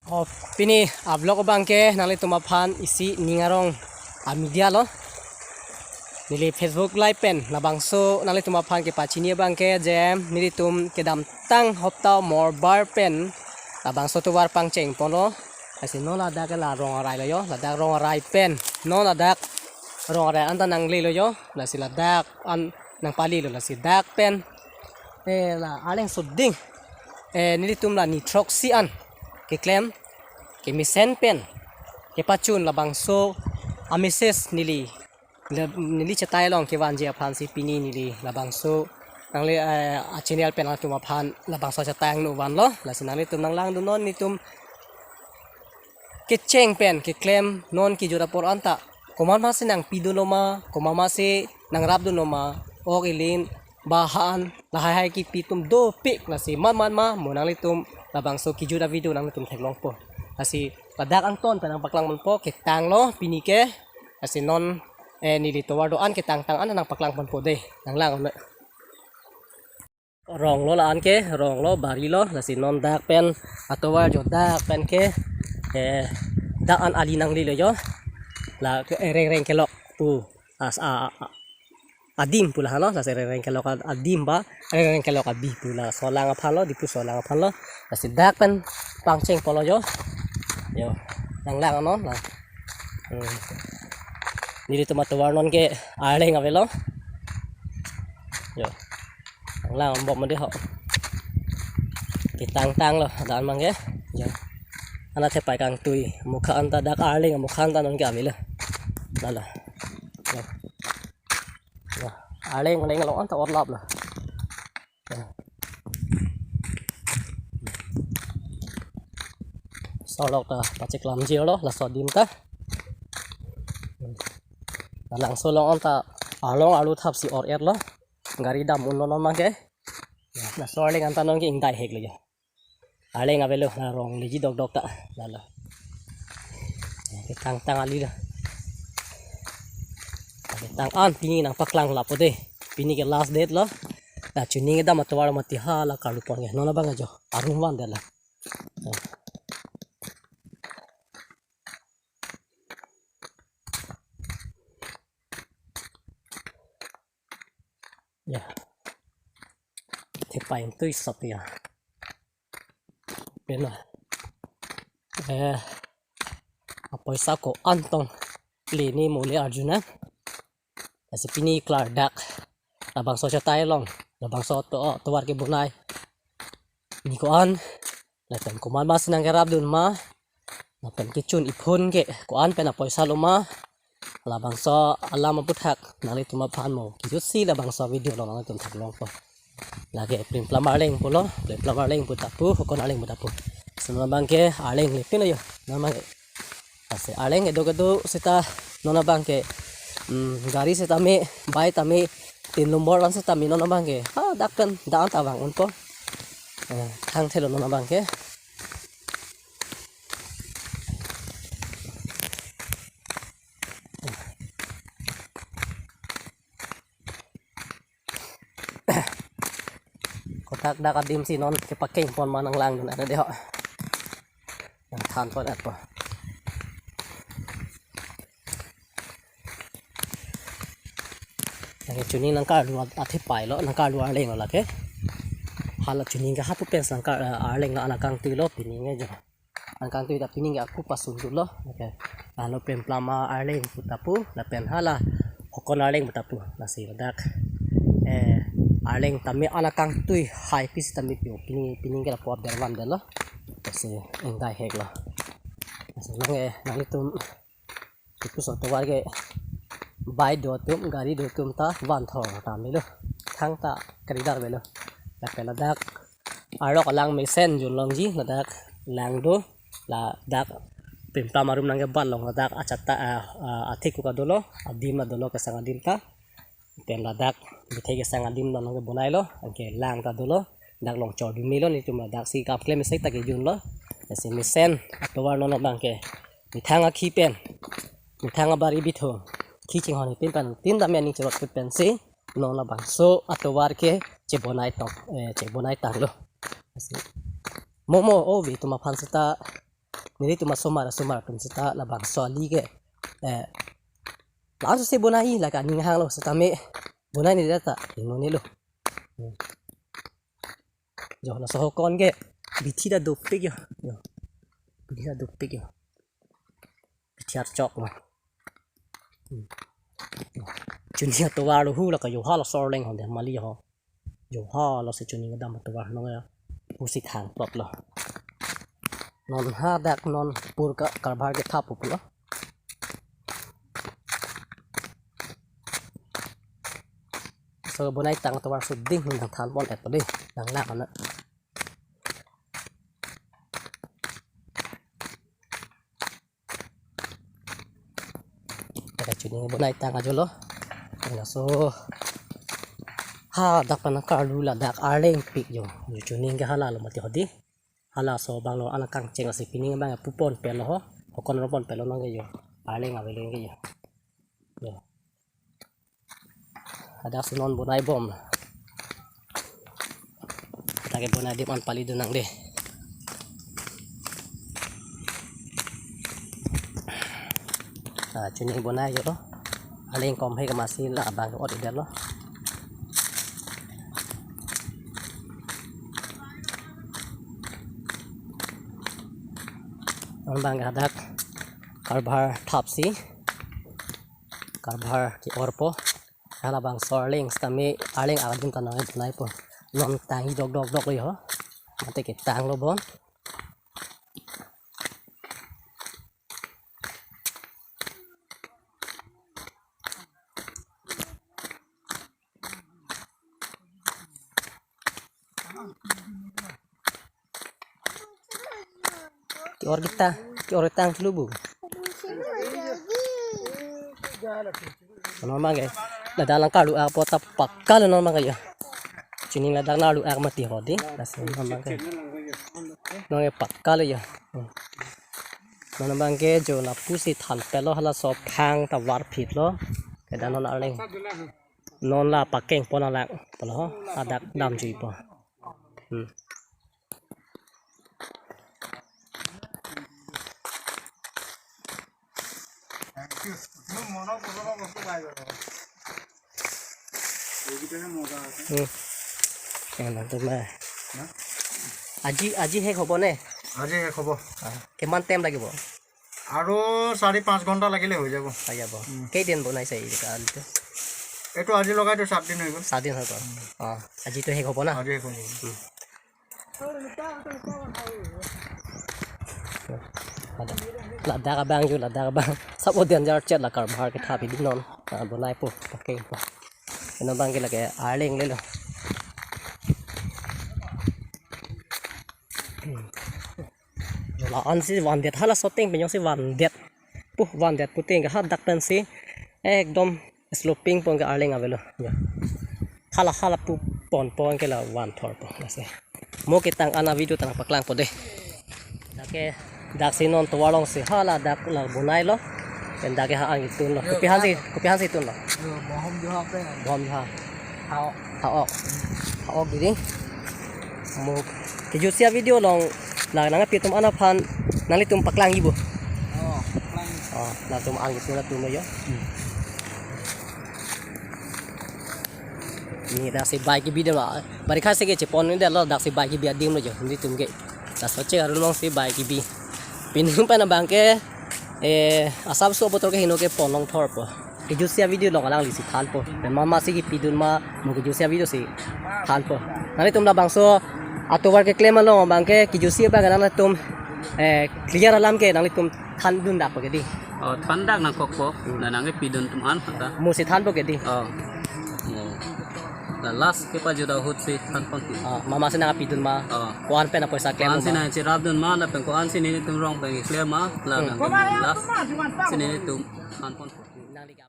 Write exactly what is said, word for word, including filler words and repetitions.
Oh, pini a-vlog abang ke nanglitum aphan isi ning arong a-media lo. Neli Facebook live pen labangso nanglitum aphan kepachini abang ke je nelitum kedamtang hopta morbar pen labangso tovar pangcheng ponlo. Lasi non ladak ke la Rong Arai lo yo, ladak Rong Arai pen non ladak Rong Arai anta nanglelo yo. Lasi ladak an nangpalelo, lasi dak pen eh, la Arleng soding, eh, nelitum la ni throksi an keklem, kemesen pen kepachun labangso a-message neli, le- neli chetai along kevanji aphansi pini neli labangso nangli, eh, a-channel pen atum aphan labangso chetai angno vanlo. Lasi nanglitum nanglangdun non nelitum kecheng pen keklem non kejut apor anta komat masi nangpidunlo ma, komat masi nangrapdunlo ma, ok, ilin, ba ha-an, lahai hai kipi atum dopik. Lasi mat mat ma mo nanglitum labangso kejut a-video nanglitum theklongpo. Lasi ladak angton pen nangpaklang ponpo, ketanglo pini ke. Lasi non, eh, neli tovar do-an ketangtang an nangpaklang ponpo dei, nanglang non. Rong lo la-an ke, rong lo, bari lo, lasi non dak pen atovar jo dak pen ke, eh, dak an ali nanglelo yo. La ke, eh, reng reng kelok pu as a, a, a- adim pu la halo, lasi reng reng kelok ad- adim ba, reng reng kelok abi pu laso alang aphan lo, Diphu laso alang aphan lo. Lasi dak pen pangcheng ponlo yo. Yo, nanglang non la. Hmm. Nelitum atovar non ke Arleng avelo. Yo. Nanglang bom mande ho. Ketangtang lo, dan abang ke. Yo. Ana thepai kangtui, mukha anta dak Arleng, mukha anta non ke avelo. Lalo. Yo. Yo. Arleng, Arleng lo anta orlap lo. Yo. Solok ta pacheklamji lo, laso adim ta. Nangso along anta along alu thapsi or-et lo. Gari dam unlo non abang ke. Laso Arleng anta non ke ingdai hek lo ya. Arleng avelo, la rong leji dokdok ta. Lalo. Ketangtang ali lo. Ketang an pini nangpaklang lapo dei. Pini ke last date lo. La chuning dam atovar mati hala karlu pon ke. Non abang ajo. Arum van dei la. Ya. Thepai ingtui sop ya. Pena. Eh. Apoisa ko-an tong leni mo le arjuna. Lasi pini klardak labangso chetai along, labangso to- tovar kebonai. Pini ko-an, lapen komat masi nangkerapdun ma, lapen kechun iphun ke ko-an pen apoisa lo ma, labangso alam aputhak nanglitum aphan mo kejutsi labangso video along nanglitum theklongpo. Lake Primplam Arleng pulo, Primplam Arleng pu ta pu, Hokon Arleng pu ta pu. Lasi non abang ke Arleng lepin lo yo, non abang ke. Lasi Arleng kedo kedo seta non abang ke, mm, gari seta me, bike ta me, tin nombor lan seta me non abang ke. Ha, dak pen, dak an ta vang unpo. Eh, thangthelo non abang ke. Kotak dak adim si non kepakeng pon ma, nanglangdun ana dei ho. Nangthan pon-et po. Lake chuning nangkarlu at- athepai lo, nangkarlu Arleng lo lake. Hala chuning ke hapu pen nangkar, eh, Arleng lo, ana kangtui lo pini nge jo. Ana kangtui ta pini ke aku pasun dun lo. Oke. Hala Primplam Arleng pu ta pu, lapen hala Hokon Arleng pu ta pu. Lasi ladak, eh, Arleng ta me ana kangtui hai pisi ta me pio. Pini, pini ke lapu aber van dei lo. Lasi ingdai hek lo. Lasi nang, eh, nanglitum Diphu tovar ke bike do atum, gari do atum ta van thor ta melo. Thangta kridar melo. Lapen ladak arlok alang mesen jun longji, ladak lang do, ladak Primplam arum nangkeban along ladak achata, ah, ah, athik ka dolo, adim la dolo, kesang adim ta. Pen ladak bithe kesang adim lo nangkebonai lo, anke lang ta dolo, dak long chor bimi lo, nelitum ladak si kam klem sek ta kejun lo. Lasi mesen atovar non abang ke methang akhi pen, methang abari bitho, khi chinghon tin pen tin dam aning cherot pensi non labangso atovar ke chebonai tong, eh, chebonai tanglo. Lasi mo mo ove atum aphan seta Nelitum asomar asomar pen seta labangso ali ke, eh, laso si bonai lake aning hanglo setame bonai ni data ingonelo. Hmm. Jo, laso ahokon ke bithi ta dopik jo. Jo. Bithi ta dopik jo. Bithi archok ma. Hmm. Chini atovar lo hu lake jo hala sorleng honde mali ho. Jo hala si chini kedam atovar nong ya. Pusi thang plot lo. Non hadak non pur ka karbar kethap pulo. So bonai tang atovar suding nang than pon et pade nang la kana. Dak chini bonai tang ajo lo. Laso hadak pen karlu ladak arleng pik jo. Chini ke hala lo mati hodi. Halaso abang lo alang kangcheng asi pining abang pupon pelo ho. Hokon ropon pelo nang ke jo. Arleng avelo ke jo. Jo. Hadak si non bonai bom. Hadak ke bonai adim an pali dun nang de. Ah, chini bonai jo. Aling kom he kemasi la abang ot idelo. Non abang hadak karbar thap si. Karbar ke-orpo. Halabangso arleng setame arleng adim ta nang bonaipo. Non tang dok dok dok lo ho. Mate ke tang lo bon. Ke-or kita, ke-or tang chulu bu. Non abang ke. Ladak alang karlu apo ta pakka lo non abang ke ya. Chini ladak karlu ak mati hodi. Lasi non abang ke. Non ke pakka lo ya. Hmm. Non abang ke jo lapusi than pelo halaso phang ta varphit lo. Kedo non arleng. Non la pakeng pon alang pelo ho, hadak damjuipo. Hmm. Hmm. Enak tuh, Mas. Hah? Aji, aji শেষ হ'ব নে? আজি শেষ হ'ব। Ah, কিমান টাইম লাগিব? আৰু চাৰি পাঁচ ঘণ্টা লাগিলে হৈ যাব। হৈ যাব। উম। কেইদিন বনাইছে এই আলিটো? এইটো আজি লগাইতো সাত দিন হৈ গ'ল। সাত দিন হৈ গ'ল। উম। অ, আজিতো শেষ হ'ব না? আজি শেষ হ'ব। উম। Ladak, ladak abang jo, ladak abang. Sabo danger chet la karbar kethap pidun non. Ah, bonaipo, pakengpo. Eno abang ke lake arleng lelo. Hmm. Jo la-an si vandet, halaso ateng pen jongsi vandet. Puh, vandet puteng ke hadak pensi ekdom sloping pon ke arleng avelo. Jo. Hala hala pu pon pon ke la vanthorpo. Lasi. Mo ketang an a-video ta nangpaklangpo de. Dak ke, daksi non tovar alongsi hala dak la bonailo. Pen dak ke ha-ang itunlo. Yo, kopi aphansi, kopi aphansi itunlo? Yo, bohom juha pen. Bohom juha. Ha-ok. Ha-ok. Ha-ok dei. Mo kejutsi a-video along la nangpi atum an aphan nanglitum paklang ibo. Oh, paklang. Oh, latum ang itunlo atum yo. Hmm. Ni daksi bai kebi de ma. Barikha si ke chepon ni de lo, daksi bai kebi adim lo jo. Nelitum ke. Laso che arulong si bai kebi. Pining pen abang ke, eh, asap so botol ke heno ke pon longthorpo. Kejutsi a-video along alanglisi thanpo. Pen mama si kepidun ma, mo kejutsi a-video si thanpo. Nanglitum labangso atovar keklem along abang ke kejutsi abang nanglitum, eh, clear alam ke nanglitum thandun dakpo ke dei. Oh, than dak nangkokpo. Hmm. Na nangkepidun atum an ta. Mo si thanpo ke dei. Oh. Oh. La last kepajut ahut si than ponpo. Ah, mama si nangpidun ma. Oh. Ko-an pen apoisa klem. Ko-an si ma nangcherapdun ma, lapen ko-an si nelitum rong pen keklem ma, la Hmm. nang last si nelitum than ponpo. Nangli gap.